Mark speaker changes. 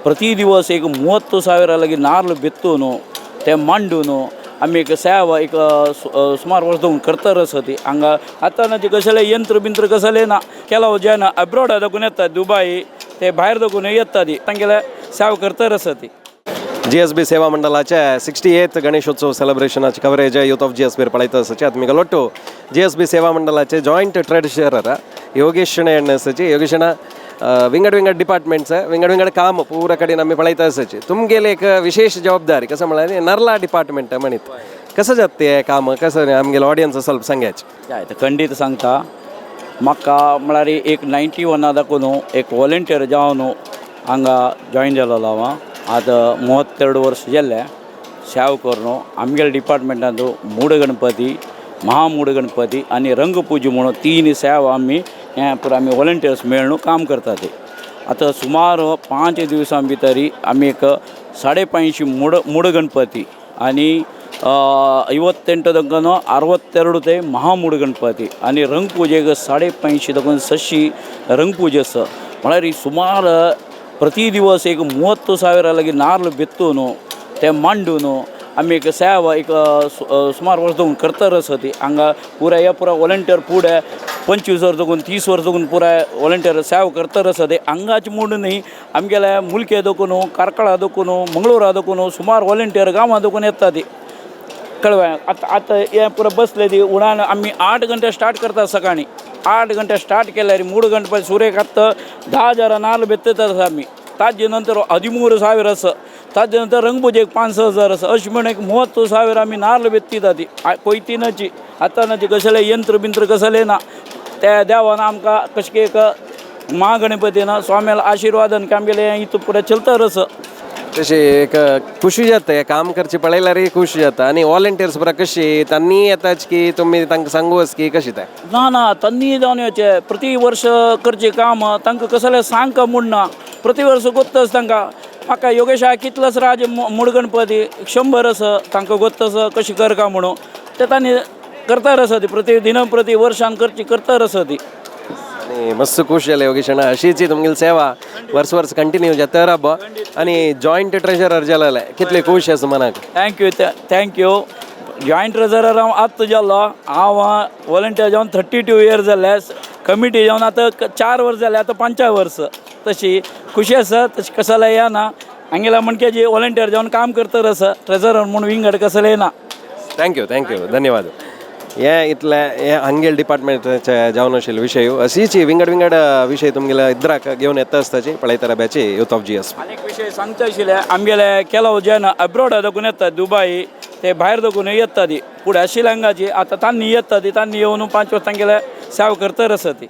Speaker 1: ಪ್ರತಿ ದಿವಸ एक 30,000 लगी नार्ल बेत्तून ते मांडून आमी एक सेवा एक सुमार वर्स दवरून करतर आसा ती हांगा. आतां ना ती कसले यंत्र बिंत्र कसले ना केला जेन्ना अब्रॉडा दाखून येता, दुबाई ते भायर दाखून येता, ती तांगेले सेवा करतर आसा ती.
Speaker 2: जीएसबी सेवा मंडळाचे 68th Ganeshotsav सेलिब्रेशनाचे coverage youth of जीएसबीर पळयता आसाचे. आतां मिगलोट्टू जीएसबी सेवा मंडळाचे जॉयंट ट्रेजरर योगेश शणै आसाचे. योगेश अण्णा, विंगड विंगड डिपार्टमेंट्स, विंगड विंगड काम पुरा कडेन आमी पळयता आसाचे. तुमगेले एक विशेष जबाबदारी कसं म्हळ्यार नर्ला डिपार्टमेंट म्हणीत, कसं जाता ते काम, कसं आमगेले ऑडियन्स ಸ್ವಲ್ಪ सांगायचे.
Speaker 1: जाय तर खंडीत सांगता. म्हाका म्हळ्यार एक 91 दाखोवन एक वॉलंटियर जावन हांगा जॉयन जालोलो हांव. आतां 32 वर्स जाल्लें सेवा करून. आमगेले डिपार्टमेंटांत मूड गणपती, महामूड गणपती आनी रंगपुजा म्हणून तीन सेवा आमी हें पुरो आमी वॉलंटियर्स मेळून काम करता ते. आतां सुमार 5 दिवसां भितरी आमी एक 550 मूड मूड गणपती आनी 58 ತನಕನೂ 62 ते महामूड गणपती आनी रंगपुजेक 550 ತಗೊಂಡು 600 रंगपूजे आसा. म्हळ्यार ही सुमार प्रति दिवस एक 30,000 लगी नार्ल बेत्तून ते मांडून आमी एक सेवा एक सुमार वर्स दवरून करतर आसा ती हांगा. पुराय ह्या पुराय वॉलंटियर फुडें 25 वर्स दवरून, 30 वर्स दवरून पुराय वॉलंटियर सेवा करतर आसा ते. हांगाच म्हणून न्ही, आमगेले मुलके दखून, कार्कळा दखून, मंगळुरा दखून सुमार वॉलंटियर गांवां दखून येता ती. कळवें? आतां आतां हें पुरो बसले ती उणान आमी 8 घंटे स्टार्ट करता. सकाळी 8 घंटे स्टार्ट केल्यार मूड गणपती सुरेक आत्तां 10,000 नाल्ल बेत्ततात आमी. ताजे नंतर 13,000 आसा. ताजे नंतर रंगपुजेक 5-6 हजार आसा. अशें म्हणून एक 30,000 आमी नाल्ल बेत्तिता ती कोयतीनची. आतां ना ती कसले यंत्र बिंत्र कसले ना. त्या देवान आमकां कशें एक महागणपतीन स्वाम्याला आशिर्वादान की आमगेलें हितून पुरें चलतर आसा.
Speaker 2: तशी एक खुशी जाता, हे काम करचे पळयल्यारय खुशी जाता. आनी वॉलंटियर्स बरा कशी तांणी येताच की तुमी तांकां सांगूस की कशी ते?
Speaker 1: ना ना, तांणी जावन येवचें. प्रति वर्ष करचें काम तांकां कसलें सांगका म्हूण ना. प्रति वर्स गोत्तच तांकां म्हाका योगेशा कितलोच राज मूड गणपती 100 आसा. तांकां गोत्त आसा कशें करका म्हणून ते तांणी करतार आसा ती. प्रति दिन प्रति वर्सान करची करतार आसा ती.
Speaker 2: आनी मस्त खुश जाले योगेश अण्णा. अशीच तुमगेली सेवा वर्स वर्स कंटिन्यू जाता राब. आनी जॉयंट ट्रेजरर जालेले कितले खुश आसा मनाक?
Speaker 1: Thank you, thank you. Joint treasurer हांव आत्तां जालो. हांव वॉलंटियर जावन 32 इयर्स जाले. कमिटी जावन आतां 4 वर्स जाले, आतां 5 वर्स. तशी खुशी आसा. तशी कसले येना हांगेल्या म्हणके वॉलंटियर जावन काम करतर आसा. ट्रेजरर म्हूण विंगड कसलें ना.
Speaker 2: Thank you, thank you, धन्यवाद. हे इतले हे हांगेल डिपार्टमेंटाचे जावन आशिल्ले विशय. अशीच विंगड विंगड विशय तुमगेले इद्राक घेवन येता आसताची. पळयता राब्याची युथ ऑफ जीएस.
Speaker 1: आनी एक विशय सांगचे आशिल्ले, आमगेले केलो जेन्ना अब्रॉडा दाखून येता, दुबाई ते भायर दाखून येता ती फुडें आशिल्ले हांगाची. आतां तांणी येता ती, तांणी येवन 5 वर्स तांगेले सेवा करतर आसा ती.